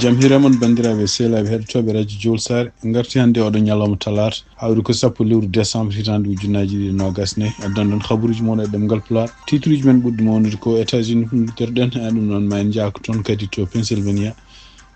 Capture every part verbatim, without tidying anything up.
Jam hiire mon, banndiraaɓe sehlaaɓe heɗotooɓe radio Jowol Saare. En ngarti hannde oɗo ñalawma talaata, hawri ko sappo lewru décembre hitaande ujunnaji ɗiɗi e noogas nayi. Addan ɗon habaruuji mon e ɗemngal Pulaar. Titruuji men ɓurɗi mawnude ko États-Unis, ɗum ɗon, e ɗum noon ma en njaako toon kadi to Pennsylvania.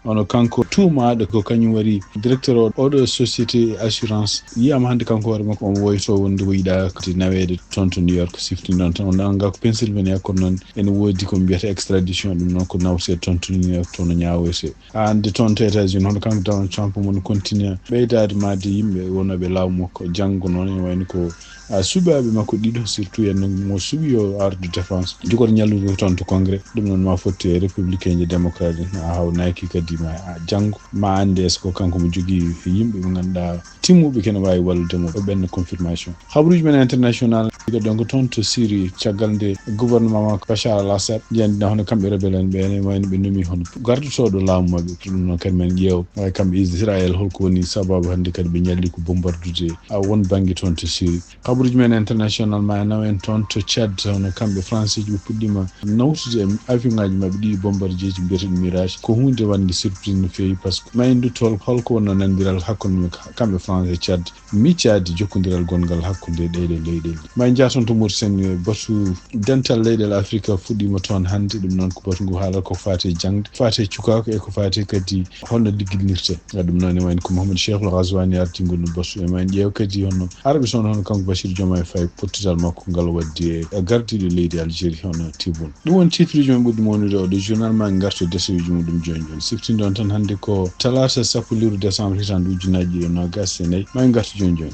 Ono kanko tuumaaɗo ko kañum wari directeur o-, oɗo société assurance, yiyaama hannde kanko hoore makko omo woyto wonde o yiɗaa kadi naweede toon to New York. Sifti noon tan, on annga ko Pennsylvania, kono noon ene woodi ko mbiyata extradition, ɗum noon ko nawte toon to New York, toon o ñaawoyte. Hannde toon to États-Unis, hono kanko Donald Trump, mon continue ɓeydaade maayde yimɓe wonooɓe laamu makko. Janngo noon ene wayno ko, a, suɓaaɓe makko ɗiɗo, surtout en mo suɓi yo ardu défense, jogoto ñallude toon to Congrès. Ɗum noon ma fotti e républicain e démocrate en, a, hawnaaki kadi ma, a, janngo ma annde est-ce que kanko mo jogii yimɓe ɓe ngannduɗaa timmuɓe kene waawi wallude mo, o ɓenna confirmation. Habaruuji men international, donc toon to Syrie, caggal nde gouvernement makko Bachar al-Assad, jeyande hono kamɓe rebelle en ɓe, ene wayno ɓe nomi hono gardotooɗo laamu maɓɓe. Ɗum noon kadi men ƴeew, way kamɓe Israël, holko woni sababu hannde kadi ɓe ñalli ko bombardude, a, won bannge toon to Syrie. Habaruuji men international ma nawa en toon to Tchad, hono kamɓe Français ji ɓe puɗɗiima nawtude e avion ngaji maɓɓe ɗiɗi bombardierji mbiyeteeɗi Mirage. Ko huunde wonde surprise no feewi, par ce que ma en ndutto hol-, holko wonno nanondiral hakkunde kamɓe France e Tchad. Miccaade jokkondiral gonngal hakkunde ɗee ɗoo leyɗeele. Ma en njah toon to Mauritanie, batu dental leyɗeele Afrika fuɗɗiima toon hannde. Ɗum noon ko batu ngu haalata ko faati e jaŋde, faati e cukaaku e ko faati kadi holno ligginirte. Ɗum noon ene wayno ko Mouhamadou Cheikhou Ghazouani ardi ngol batu. E ma en ƴeew kadi hono arɓe toon, hono kanko Bassirou Diomaye Faye, pottital makko ngal o waddi e, e gardiiɗo leydi Algérie, hono Tebboune. Ɗum woni titruuji men ɓurɗi mawnude oɗo journal. Ma en ngartu e deseeji muɗum jooni jooni. Siftinde on tan hannde ko talaata sappo lewru décembre hitaande ujunnaji ɗiɗi e noogas e nayi. Ma en ngartu jooni jooni.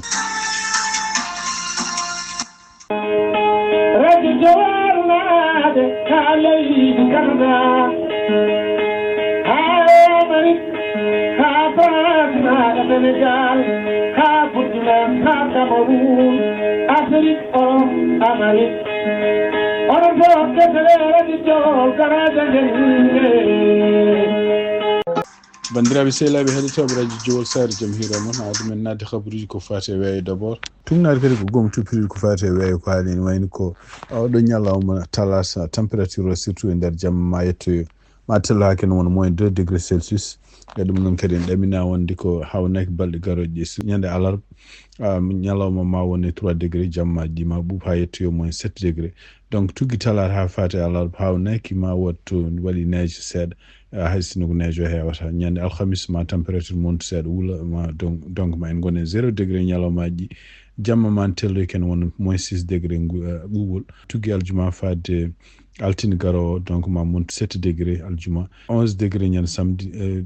Radio Jowol naade ka leydi Canada, haa Amérique, haa France, haa Sénégal, haa Burkina, haa Cameroun, Afrique, Europe, Amérique. Onon fof kettore Radio Jowol, garaaji amen yimɓe. Banndiraaɓe sehlaaɓe heɗotooɓe radio Jowol Saare, jam hiire mon. Aadi men naatde habaruuji ko faati e weeyo d'abord. Tuugnaade kadi ko goomu tuppiri ko faati e weeyo, ko haali ene wayno ko oɗo ñalawma talaata, température o surtout e nder jamma ma yettoyo, ma tello haa kene wona moins deux degré Celsius. E ɗum noon kadi en ɗamina wonde ko hawnaaki balɗe garooje ɗe, so ñande alarba, ah, ñalawma ma wone trois degré, jamma ɗi ma ɓuuɓ haa yettoyo moins sept degré. Donc tuggi talaata haa faati alarba hawnaaki, ma waɗ to waɗi neige seeɗa, ah, hay sinno ko neige o heewata. Ñande alhamis ma température montu seeɗa, wula ma, donc, donc ma en ngone zéro degré ñalawmaaji ɗi. Jamma ma tello ken wona moins six degré ngu, ah, ɓuuɓol. Tuggi aljuma faade altine garoowo, donc ma montu sept degré aljuma, onze degré ñande samedi, eh,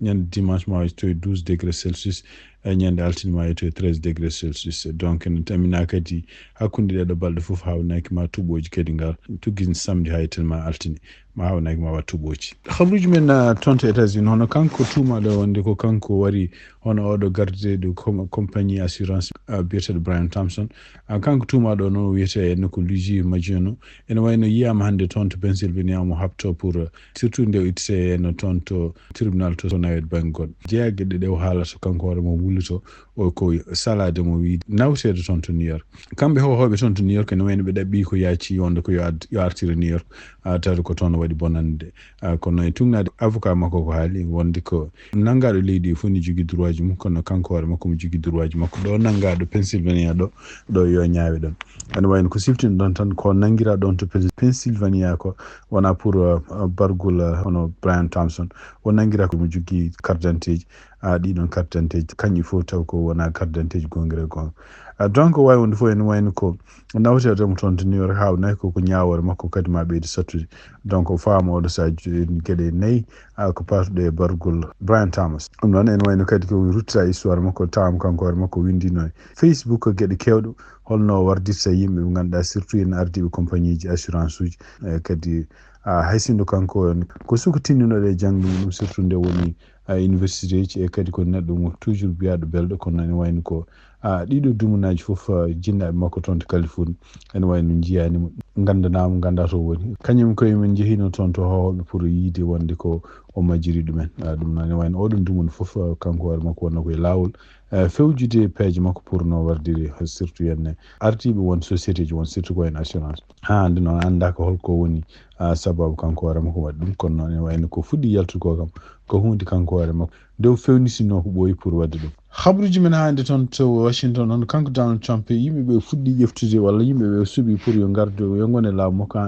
ñande dimanche ma yettoyo douze degré Celsius, e ñande altine ma yettoyo treize degré Celsius. Donc ene ɗamina kadi hakkunde ɗee ɗoo balɗe fof hawnaaki, ma tuuɓooji kadi ngar. Tuggi samedi haa yettoyo ma altine, ma hawnaaki ma waɗ tuuɓooji. Habaruuji men, ah, toon to États-Unis, hono kanko tuumaaɗo wonde ko kanko wari hono oɗo gardiiɗo com-, compagnie assurance, ah, biyeteeɗo Brian Thompson. Ah, kanko tuumaaɗo noon o wiyetee henna ko Luigi Maggiano. Ene wayno yiyaama hannde toon to Pennsylvania omo haɓtoo pour, ah, surtout nde o ittete henna toon to tribunal to, to naweede bannge goɗɗo. Jeyaa geɗe ɗe o haalata kanko hoore mum wulluto o ko salaade mo wii nawteede toon to New York. Kamɓe hoohooɓe toon to New York ene wayno ɓe ɗaɓɓi ko yaaci wonde ko yo ad-, yo artire New York, ah, tawi ko toon waɗi bonannde. Ah, kono e tuugnaade avocat makko ko haali wonde ko nanngaaɗo leydi fof ne jogii droit ji mum, kono kanko hoore makko omo jogii droit ji makko. Ɗo nanngaaɗo Pennsylvania ɗo, ɗo yo ñaawe ɗon. Ene wayno ko siftin ɗon tan ko nanngiraa ɗon to Pens-, Pennsylvania ko wona pour, euh, bargol, euh, hono Brian Thompson. O nanngiraa ko mo jogii carte d'identité ji. Ah, ɗiɗon carte d'identité ji, kañƴi fof taw ko wona carte d'identité ji goonga e goonga. Ah, donc, waawi wonde fof ene wayno ko nawteede mo toon to New York, hawnaaki ko, ko ñaawoore makko kadi ma ɓeyde sattude. Donc, o faama oɗo sahaa geɗe nayi, ah, ko paatuɗe e bargol Brian Thomas. Ɗum noon ene wayno kadi ko ruttita histoire makko, tawa kanko hoore makko winndino e Facebook geɗe keewɗe, holno o wardirta yimɓe ɓe ngannduɗaa, surtout en ardiiɓe compagnie ji assurance uji, eh, kadi, ah, hay sinno kanko ko suka tinndinooɗo e jaŋde mum, surtout nde woni, ah, université ji, e kadi ko neɗɗo mo toujours biyaaɗo belɗo, kono ene wayno ko, Ah, ɗiɗo dumunaaji fof, ah, jinnaaɓe makko toon to Californie, ene wayi no njiyaani mo, nganndanaa mo, nganndaa to woni. Kañum koye men njehino toon to Hohoɓe pour yiide wonde ko o majjiri ɗumen. Ah, ɗum noon ene wayi no oɗon dumunna fof, ah, kanko hoore makko wonno ko e laawol, ah, fewjude peeje makko pour no wardiri, surtout henne ardiiɓe won société ji won, surtout ko en assurance. Haa hannde noon anndaaka holko woni, ah, sababu kanko hoore makko waɗi ɗum, kono noon ene wayi no ko fuɗɗi yaltude ko kam, ko huunde kanko hoore makko nde o fewnitinoo ko ɓooyi pour waɗde ɗum. Habruuji men hannde toon to Washington, on kanko Donald Trump, yimɓe ɓe fuɗɗi ƴeftude walla yimɓe ɓe suɓi pour yo ngardu, yo ngon e laamu makko.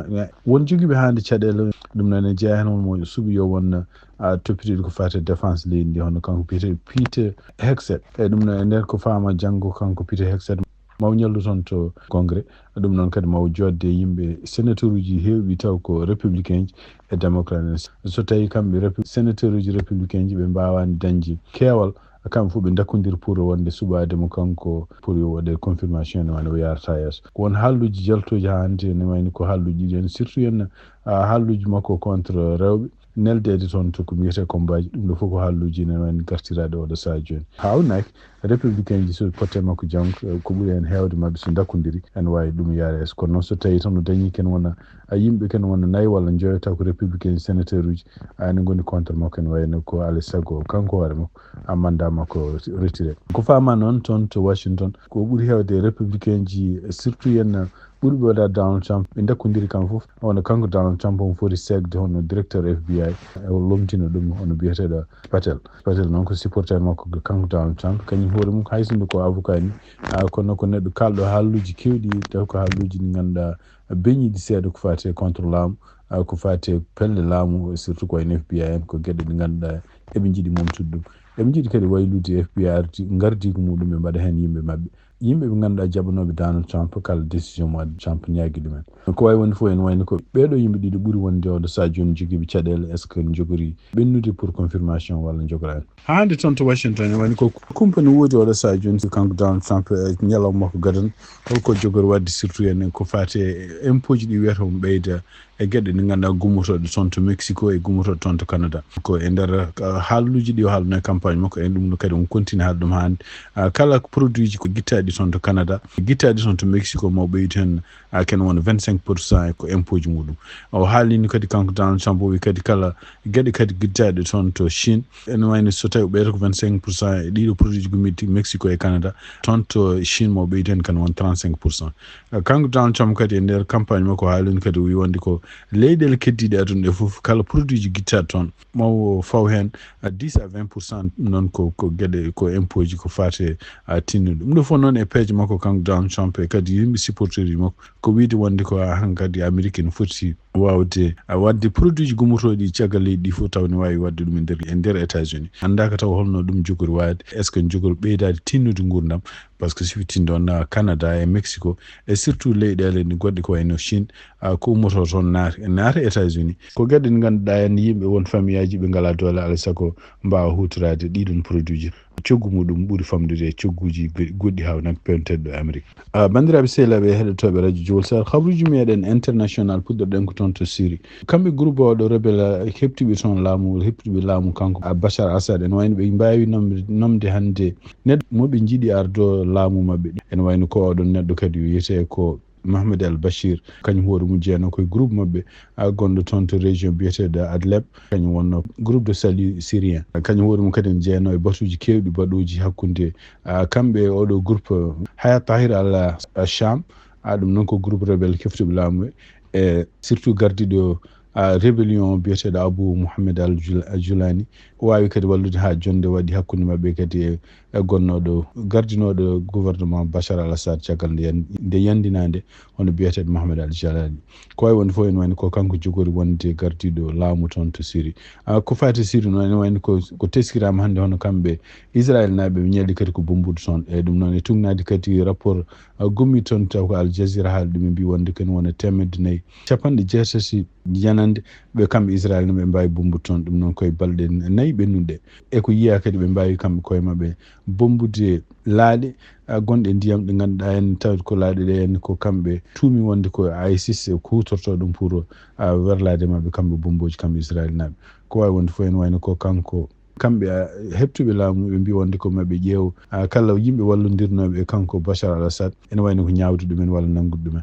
Won jogiiɓe hannde caɗeele, ɗum noon ene jeyaa heen won mo suɓi yo won, ah, toppitiiɗo ko faati e défense leydi ndi, hono kanko biyeteeɗo Peter Hegseth. E ɗum noon e nder ko faama janngo kanko Peter Hegseth, maw ñallu toon to Congrès. Ɗum noon kadi maw joodde e yimɓe sénateur uji heewɓi taw ko républicain ji e démocrate en. So tawi kamɓe répu-, sénateur uji républicain ji ɓe mbaawaani dañde keewal, kamɓe fof ɓe ndakkondiri pour wonde suɓaade mo kanko pour yo waɗe confirmation ene wano o yarata yeeso. Ko won haalluuji jaltooji haa hannde ene wayni ko haalluuji ɗi en surtout en, ah, haalluuji makko contre rewɓe. Neldeede toon to ko mbiyetee combat ji, ɗum ɗo fof ko haalluuji ene wayni gartiraaɗi oɗo sahaa jooni. Haawnaaki, républicain ji so potte makko janngo, eh, ko ɓuri en heewde maɓɓe so ndakkondiri, ene waawi ɗum yareede. Kono noon so tawii tan o dañii ken wona, a yimɓe ken wona nayi walla njoyo taw ko républicain ji sénateur uji, a ene ngoni contre makko ene wayno ko alaa e sago kanko hoore makko, a mandat makko retiré. Ko faama noon toon to Washington, ko ɓuri heewde républicain ji, surtout en ɓurɓe waɗa Donald Trump, ɓe ndakkondiri kam fof. Wona kanko Donald Trump omo foti seegde hono directeur F B I, o lomtino ɗum, hono biyeteeɗo Patel. Patel noon ko supporter makko ko kanko Donald Trump, kañum hoore mum hay sinno ko avocat ni, ah, kono ko neɗɗo kaalɗo haalluuji keewɗi, taw ko haalluuji ɗi ngannduɗaa beñiiɗi seeɗa ko faati e contre laamu, ah, ko faati e pelle laamu, surtout ko en F B I en, ko geɗe ɗe ngannduɗaa eɓe njiɗi momtude ɗum. Eɓe njiɗi kadi waylude F B I ardi, ngardiigu muɗum ɓe mbaɗa heen yimɓe maɓɓe. Yimɓe ɓe ngannduɗaa jaɓanooɓe Donald Trump kala décision mo Trump ñaagi ɗumen. Ko wayi wonde fof ene wayno ko ɓeeɗo yimɓe ɗiɗo ɓuri wonde oɗo sahaa jooni jogiiɓe caɗeele, est-ce que njogori ɓennude pour confirmation walla njogoraani. Haa hannde toon to Washington ene wayno ko kumpa ne woodi oɗo sahaa jooni, kanko Donald Trump e ñalawma makko gadano, holko jogori waɗde surtout en ko faati e impôt ji ɗi wiyata omo ɓeyda e geɗe ɗe ngannduɗaa gummotooɗe toon to Mexico e gummotooɗe toon to Canada. Ko e nder, ah, haalluuji ɗi o haalno e campagne makko, en ɗum no kadi on continue haalde ɗum haa hannde. Ah, kala produit ji ko gittaaɗi toon to Canada, gittaaɗi toon to Mexico, mo ɓeydu heen, ah, ken wona vingt-cinq pour cent ko impôt ji muɗum. O haalino kadi kanko Donald Trump, o wi kadi kala geɗe kadi gittaaɗe toon to Chine, ene wayno so tawi o ɓeyta ko vingt-cinq pour cent e ɗiɗo produit ji gummiɗi Mexico e Canada, toon to Chine mo ɓeydu heen kan won trente-cinq pour cent. Ah, kanko Donald Trump kadi e nder campagne makko haalino kadi o wi wonde ko leyɗeele keddiiɗe aduna ɗe fof, kala produit ji gittaaɗi toon, maw faw heen, ah, dix à vingt pour cent noon ko, ko geɗe, ko impôt ji, ko faati, ah, tinnude. Ɗum ɗo fof noon e peeje makko kanko Donald Trump e kadi yimɓe supporter uji makko, ko wiide wonde ko hankadi Amérique ne foti waawde, ah, waɗde produit ji gummotooɗi caggal leydi ɗi fof taw ne waawi waɗde ɗum e nder, e nder États-Unis. Anndaaka taw holno ɗum jogori waawde, est-ce que ne jogori ɓeydaade tinnude nguurndam? Parce que si wi tinndo on, ah, Canada e Mexico, e surtout leyɗeele ɗe goɗɗe ko wayno Chine, ah, ko ummotoo toon naata, naata États-Unis. Ko geɗe ɗe ngannduɗaa en yimɓe won famiyaaji ɓe ngalaa doole alaa e sago mbaawa huutoraade ɗiɗon produit ji. Coggu muɗum ɓuri famɗude e cogguuji go-, goɗɗi haawnaaɓe peewnteeɗo e Amérique. Ah, banndiraaɓe sehilaaɓe e heɗotooɓe radio Jowol Sar, habruuji meɗen international puɗɗorɗen ko toon to Syrie. Kamɓe groupe oɗo rebelle, ah, heɓtuɓe toon laamu, heɓtuɓe laamu kanko, ah, Bachar Assad, ene wayno ɓe mbaawi nomde, nomde hannde neɗɗo mo ɓe njiɗi ardo laamu maɓɓe. Ene wayno ko oɗon neɗɗo kadi o wiyetee ko Mohamed El Bachir, kañum hoore mum jeyanoo koye groupe maɓɓe, ah, gonɗo toon to région biyeteeɗo Adleb, kañum wonno groupe de salut syrien. Kañum hoore mum kadi ne jeyanoo e batuuji keewɗi baɗooji hakkunde, ah, kamɓe e oɗo groupe Hayat Tahrir al, al Sham, ah, ɗum noon ko groupe rebelle keftuɓe laamu e, e surtout gardiiɗo, ah, rébellion biyeteeɗo Abu Mohamed al Jul-, al Julani. O waawi kadi wallude haa jonnde waɗi hakkunde maɓɓe kadi e, e gonnooɗo, gardinooɗo gouvernement Bachar al Assad caggal nde yan-, nde yandinaande, hono biyeteeɗo Mohamed al Jalali. Ko wayi wonde fof ene wayno ko kanko jogori wonde gardiiɗo laamu toon to Syrie. Ah, ko faati Syrie noon ene wayno ko, ko teskiraama hannde hono kamɓe Israel naaɓe ɓe ñalli kadi ko bombude toon. E ɗum noon e tugnaade kadi rapport, ah, gummi toon taw ko Al Jazeera haali ɗum, ɓe mbi wonde ken wona teemedde nayi capanɗe jeetati yanande ɓe kamɓe Israel no ɓe mbaawi bombude toon. Ɗum noon koye balɗe nayi ɓennuɗe. E ko yiyaa kadi ɓe mbaawi kamɓe koye maɓɓe bombude laaɗe, ah, gonɗe ndiyam ɗe ngannduɗaa en tawde ko laaɗe ɗe en ko kamɓe tuumi wonde ko ISIS ko huutortoo ɗum pour, ah, werlaade maɓɓe kamɓe bombooji kamɓe Israel naaɓe. Ko wayi wonde fof ene wayno ko kanko kamɓe, a, heɓtuɓe laamu, ɓe mbi wonde ko maɓe ƴeew, a, kala yimɓe wallondirnooɓe e kanko Bachar al-Assad, ene wayno ko ñaawde ɗumen walla nanngude ɗumen.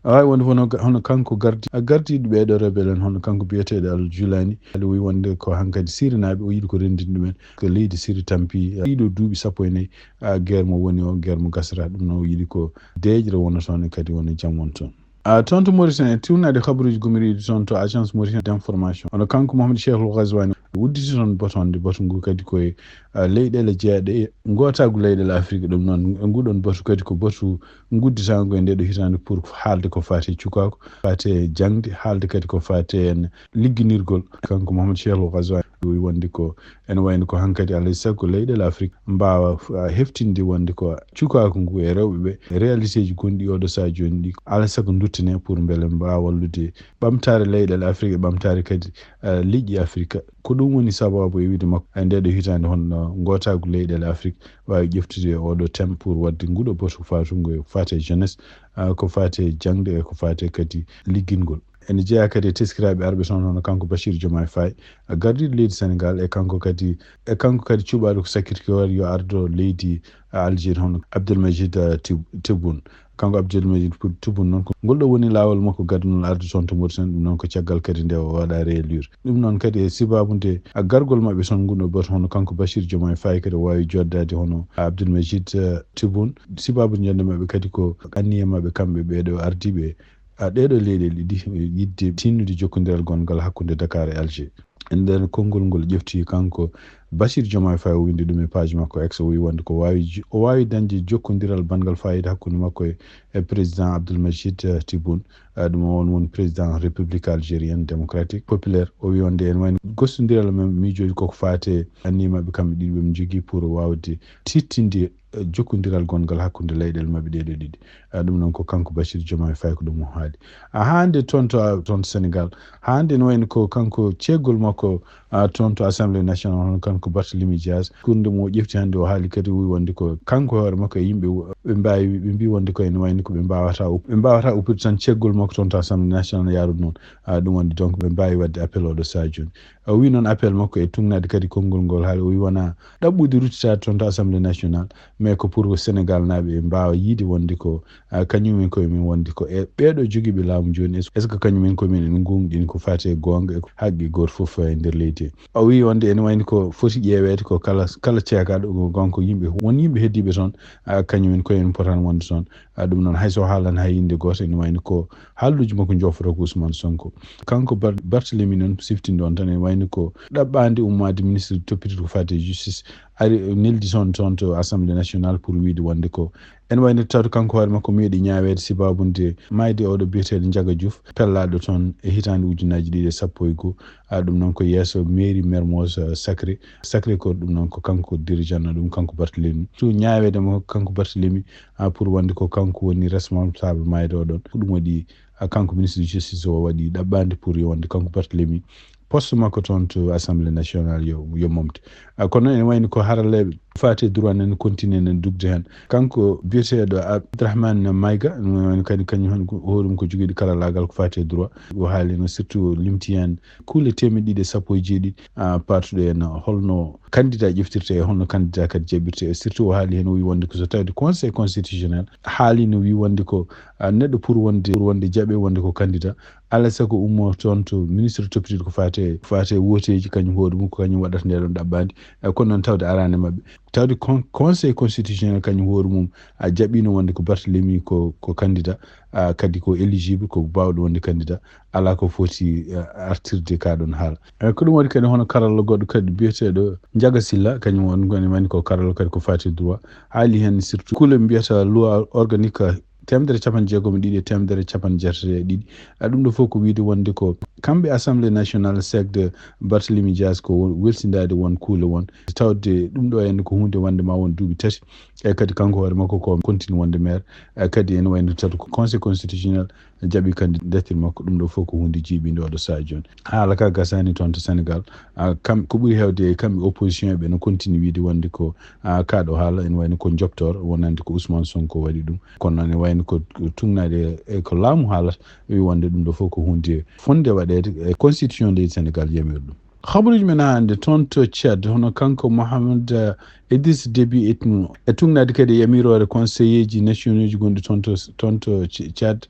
A waawi wonde hono, hono kanko gardi-, a, gardiiɗo ɓeeɗo rebelle en, hono kanko biyeteeɗo Al Julani, aɗa wi wonde ko hankadi Sirinaaɓe o yiɗi ko renndinde ɗumen, ko leydi Siri tampi, a, ɗiɗo duuɓi sappo e nayi, a, guerre mo woni o, guerre mo gasata. Ɗum noon o yiɗi ko deeƴre wona toon e kadi wona jam won toon. A, toon to Mauritanie, tiwnaade kabaruuji gumiriiɗi toon to Agence Mauritanie d'Information. Hono kanko Mohamed Cheikhul Ghazouani udditi toon batonde, batu ngu kadi koye, a, leyɗeele jeeɗe, ngootaagu leyɗeele Afrik. Ɗum noon, nguɗon batu kadi ko batu ngudditaango e ndeeɗo hitaande pour haalde ko faati e cukaaku, faati e jaŋde, haalde kadi ko faati e ligginirgol. Kanko Mohamed Cheikhul Ghazouani o wi wonde ko ene wayno ko hankadi alaa e sago leyɗeele Afrik mbaawa, a, heftinde wonde ko cukaaku ngu e rewɓe ɓe, réalité ji gonɗi oɗo sahaa jooni ɗi, alaa e sago duttane pour mbele mbaawa wallude ɓamtaare leyɗeele Afrik e ɓamtaare kadi, a, leƴƴi Afrik. Ko ɗum woni sababu e wiyde makko, e ndeeɗo hitaande hono ngootaagu leyɗeele Afrik waawi ƴeftude oɗo thème pour waɗde nguɗo batu fatungo e faate jeunesse, a, ko faate jaŋde e ko faate kadi liggingol. Ene jeyaa kadi e teskiraaɓe arɓe toon hono kanko Bachir Diomaye Faye, a, gardiiɗo leydi Sénégal, e kanko kadi, e kanko kadi cuɓaaɗo ko sakirki hoore yo ardo leydi, a, Algérie hono Abdelmajid, a, Tib-, Tebboune. Kanko Abdelmajid Tebboune noon ko ngol ɗo woni laawol makko gadunol arde toon to Mauritanie, ɗum noon ko caggal kadi nde o waɗa réélire. Ɗum noon kadi e sibabu nde, a, gargol maɓɓe toon ngun ɗo batu hono kanko Bachir Diomaye Faye kadi o waawi joddaade hono Abdelmajid, a, Tebboune. Sibabu jonde maɓɓe kadi ko anniya maɓɓe kamɓe ɓeeɗo ardiiɓe a, ɗeeɗo leyɗeele ɗiɗi, e yiɗde tinnude jokkondiral gongal hakkunde Dakar e Alger. E nder konngol ngol ƴefti kanko Bachir Diomaye Faye, o winndi ɗum e page makko X, o wi wonde ko waawi jo-, o waawi dañde jokkondiral banngal faayiida hakkunde makko e, e président Abdelmajid, eh, Tebboune. Eh, ɗum o on woni président République Algérienne Démocratique Populaire. O wi wonde ene wayno gostondiral men miijooji koko faate anniya maɓɓe kamɓe ɗiɗi ɓe njogii pour waawde tiiɗtinde, eh, jokkondiral gongal hakkunde leyɗeele maɓɓe ɗee ɗoo ɗiɗi. Ah, ɗum noon ko kanko Bachir Diomaye Faye ko ɗum o haali. Ah, haa nde toon to, ah, toon to Sénégal, haa nde no wayno ko kanko ceeggol makko, ah, toon to Assemblée nationale, hono kanko Barthélémy Dias, kurnde mo o ƴefti hannde o haali kadi o wi wonde ko kanko hoore makko e yimɓe wo-, ɓe mbaawi, ɓe mbii wonde ko ene wayno ko ɓe mbaawata up-, ɓe mbaawata uppude tan ceeggol makko toon to Assemblée nationale yaarude noon. Ah, ɗum wonde donc ɓe mbaawi waɗde appel oɗo sahaa jooni. O wi noon appel makko e tuugnaade kadi konngol ngol haali, o wi wonaa ɗaɓɓude ruttitaade toon to Assemblée nationale, mais ko pour Sénégal naaɓe ɓe mbaawa yiide wonde ko, ah, kañum en koye mum wonde ko e ɓeeɗo jogiiɓe laamu jooni, est-ce, est-ce que kañum en koye mum ene ngoongɗini ko faati e goonga e ko haqqi gooto fof e nder leydi he? O wi wonde ene wayno ko foti ƴeeweede ko kala, kala ceekaaɗo ko kanko yimɓe, won yimɓe heddiiɓe toon, ah, kañum en koye mum potaani wonde toon. Ah, ɗum noon hay so haalan hay innde gooto, ene wayno ko haalluuji makko njofotoo ko Ousmane Sonko. Kanko Bar-, Barthélémy noon siftinɗo on tan, ene wayno ko ɗaɓɓaande ummaade ministre toppitooɗo ko faati e justice, ari neldi toon, toon to Assemblée nationale pour wiide wonde ko ene wayno tawde kanko hoore makko meeɗi ñaaweede sibabu nde maayde oɗo biyeteeɗo Ndiaga Diouf, pellaaɗo toon e hitaande ujunnaaji ɗiɗi e sappo e goo. Ah, ɗum noon ko yeeso mairie Mermoz, ah, Sacré, Sacré-Cœur, ɗum noon ko kanko dirigeant ɗum, kanko Barthélémy. Surtout ñaaweede mo kanko Barthélémy, ah, pour wonde ko kanko woni responsable maayde oɗon. Ko ɗum waɗi, ah, kanko ministre de justice o waɗi ɗaɓɓaande pour yo wonde kanko Barthélémy poste makko toon to Assemblée nationale yo, yo momte. Ah, kono ene wayno ko haralleeɓe faati e droit nene continue nene dugde heen. Kanko biyeteeɗo Abdourahmane Maïga, ɗum wayno kadi kañum heen ko hoore mum ko jogiiɗo karallaagal ko faati e droit. O haali no surtout limti heen kuule teemeɗɗe ɗiɗi e sappo e jeeɗiɗi, ah, paatuɗe heen holno candidat ƴeftirte e holno candidat kadi jaɓirte. E surtout o haali heen o wi wonde ko so tawde Conseil constitutionnel haali no wi wonde ko, ah, neɗɗo pour wonde, pour wonde jaɓe wonde ko candidat, alaa e sago ummo toon to ministre toppitiiɗo ko faate, faate wooteeji, kañum hoore mum ko kañum waɗata nde ɗon ɗaɓɓaande. E kono noon tawde araani maɓɓe. Tawde con-, Conseil constitutionnel kañum hoore mum a jaɓiino wonde ko Barthélémy ko, ko candidat, a, kadi ko éligible, ko baawɗo wonde candidat, alaa ko foti, a, artirde ka ɗon haala. E ko ɗum waɗi kadi hono karalla goɗɗo kadi biyeteeɗo Ndiaga Sylla, kañum won ko ene wayni ko karalla kadi ko faati droit. Haali heen surtout kuule mbiyata loi organique teemedere capanɗe jeegom e ɗiɗi e teemedere capanɗe jeetati e ɗiɗi. A, ɗum ɗo fof ko wiyde wonde ko kamɓe Assemblée nationale, sekde Barthélémy Dias ko won-, welsindaade won kuule won. Tawde ɗum ɗo henna ko huunde wonde ma won duuɓi tati. E kadi kanko hoore makko ko continue wonde maire. E kadi ene wayno tawde ko Conseil constitutionnel jaɓi candidature makko. Ɗum ɗo fof ko huunde jiiɓinde oɗo sahaa jooni. Haala ka gasaani toon to Sénégal. A, kam, ko ɓuri heewde e kamɓe opposition ɓe no continue wiyde wonde ko, a, ka ɗo haala ene wayno ko njobtoor wonande ko Ousmane Sonko waɗi ɗum. Kono noon ene wayno ko tuugnaade e ko laamu haalata, wi wonde ɗum ɗo fof ko huunde fotnde waɗeede e constitution leydi Sénégal yamiri ɗum. Habaruuji men hannde toon to Tchad, hono kanko Mohamed, eh, Idriss Déby Itno, e tugnaade kadi e yamiroore conseiller ji nationaux ji gonɗi toon to, toon to Tch-, Tchad,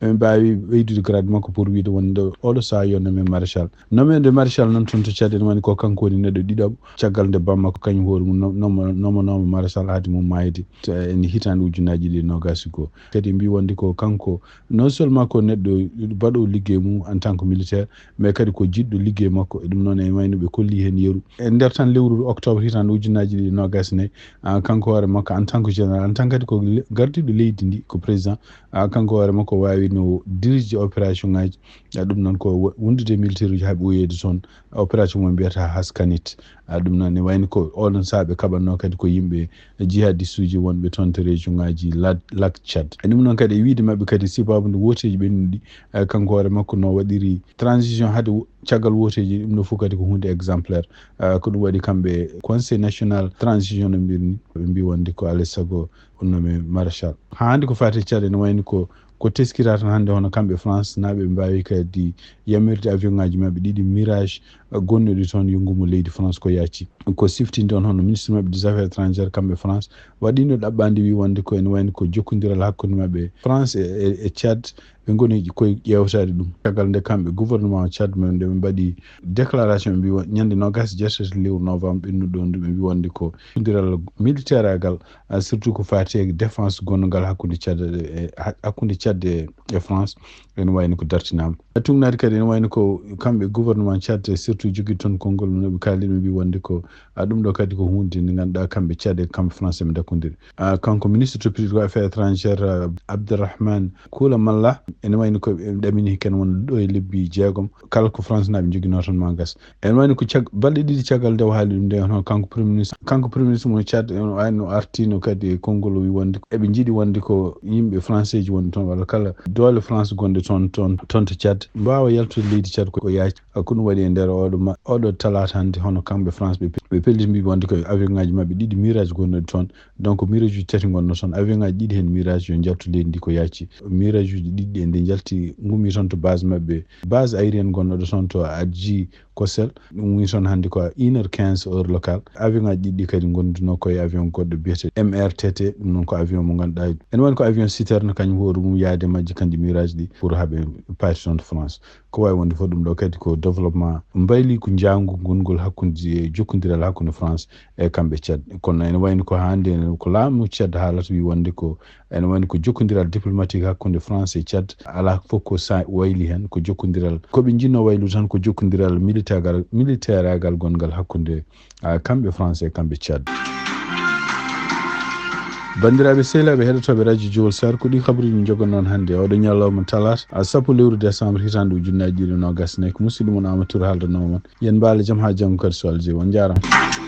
ɓe mbaawi ɓeydude grade makko pour wiyde wonde oɗo sahaa yo nommé maréchal. Nommé de maréchal noon toon to Tchad ene woni ko kanko woni neɗɗo ɗiɗaɓo, caggal nde bammakko kañum hoore mum no-, nomo-, nomonooma maréchal haade mum maayde, to, e hitaande ujunnaji ɗiɗi e noogas e goo. Kadi mbi wonde ko kanko, non seulement ko neɗɗo baɗo liggey mum en tant que militaire, mais kadi ko jiɗɗo liggey makko. E ɗum noon, e wayno ɓe kolli heen yeru. E nder tan lewru octobre hitaande ujunnaji ɗiɗi e noogas e nayi, ah, kanko hoore makko en tant que général, en tant que kadi ko le-, gardiiɗo leydi ndi, ko président, ah, kanko hoore makko waawino dirige opération ngaji. Ah, ɗum noon ko wo-, wondude militaire uji haa ɓe ɓooyeede toon. Opération mo mbiyata Haskanit. Ah, ɗum noon ne wayno ko oɗon sahaa ɓe kaɓatnoo kadi ko yimɓe jihadiste uji wonɓe toon to région ngaji Lad-, Lac Tchad. E ɗum noon kadi e wiyde maɓɓe kadi sibabude wooteeji ɓennuɗi, eh, kanko hoore makko no waɗiri transition haade wo-, caggal wooteeji ɗum ɗo fof kadi ko huunde exemplaire. Eh, ko ɗum waɗi kamɓe Conseil National Transition no mbiyatnoo, ɓe mbi wonde ko alaa e sago o nommé maréchal. Haa hannde ko faati e Tchad ene wayno ko, ko teskira tan hannde hono kamɓe France naaɓe ɓe mbaawi kadi yamirde avion ngaji maɓɓe ɗiɗi Mirage, eh, gonnuɗi toon yo ngummo leydi France ko yaaci. Ko siftinde on hono ministre maɓɓe des affaires étrangères kamɓe France waɗino ɗaɓɓaande wi wonde ko ene wayno ko jokkondiral hakkunde maɓɓe France e, e, e Tchad ɓe ngoni koye ƴeewtaade ɗum. Caggal nde kamɓe gouvernement Tchad men nde ɓe mbaɗi déclaration ɓe mbi won-, ñande noogas e jeetati lewru novembre ɓennuɗo ndu ɓe mbi wonde ko jokkondiral militaire agal, ah, surtout ko faati e défense gonngal hakkunde Tchad e, ha-, hakkunde Tchad e, e France. Ene wayno ko dartinaama. E tugnaade kadi ene wayno ko kamɓe gouvernement Tchad, surtout jogiiɗo toon konngol no ɓe kaali, ɓe mbi wonde ko, ah, ɗum ɗo kadi ko huunde nde ngannduɗaa kamɓe Tchad e kamɓe France ɓe ndakkondiri. Ah, kanko ministre toppitiiɗo ko affaires étrangères, ah, Abderrahmane Koulamalla, ene wayno ko ɓe ɗamini ken won ɗo e lebbi jeegom, kala ko France naaɓe njoginoo toon ma gas. Ene wayno ko cag-, balɗe ɗiɗi caggal nde o haali ɗum nde, hono kanko premier ministre, kanko premier ministre mo Tchad, ene wayno artino kadi e konngol o wi wonde eɓe njiɗi wonde ko yimɓe français ji woni toon, walla kala doole France gonɗe toon, toon, toon to Tchad, mbaawa yaltude leydi Tchad ko, ko yaaci. Ko ɗum waɗi e nder oɗo ma-, oɗo talaata hannde, hono kamɓe France ɓe pe-, ɓe pelliti mbi wonde ko avion ngaji maɓɓe ɗiɗi Mirage gonɗo toon. Donc Mirage uji tati gonno toon. Avion ngaji ɗiɗi heen Mirage yo njaltu leydi ndi ko yaaci. Mirage uji ɗiɗi ɗi nde njalti ngumi toon to base maɓɓe. Base aérienne gonnoɗo toon to Adji Kosel. Ɗum woni toon hannde ko une heure quinze heure locale. Avion ngaji ɗiɗi kadi gonduno koye avion goɗɗo biyete M R T T. Ɗum noon ko avion mo ngannduɗaa. Ene woni ko avion citerne kañum hoore mum yaade majji kanji Mirage ɗi pour haɓe paati toon to France. Ko waawi wonde fof ɗum ɗo kadi ko développement mbayliigu njaangu gongol hakkunde, jokkondiral hakkunde France e kamɓe Tchad. Kono ene wayno ko hannde ko laamu Tchad haalata wi wonde ko ene wayno ko jokkondiral diplomatique hakkunde France e Tchad. Alaa fof ko sa wayli heen, ko jokkondiral, ko ɓe njinnoo waylude tan ko jokkondiral militaire, militaire agal gonngal hakkunde, ah, kamɓe France e kamɓe Tchad. Banndiraaɓe sehilaaɓe heɗotooɓe Radio Jowol Sar, ko ɗi kabaruuji min njogonoo on hannde. Oɗo ñalawma talaata, a sappo lewru décembre, hitaande ujunnaji ɗiɗi e noogas e nayi, ko musidɗo mon Amadou Touré haaldanoo mon. Yen mbaale jam haa janngo kadi so Alaa jaɓi. On njaaraama.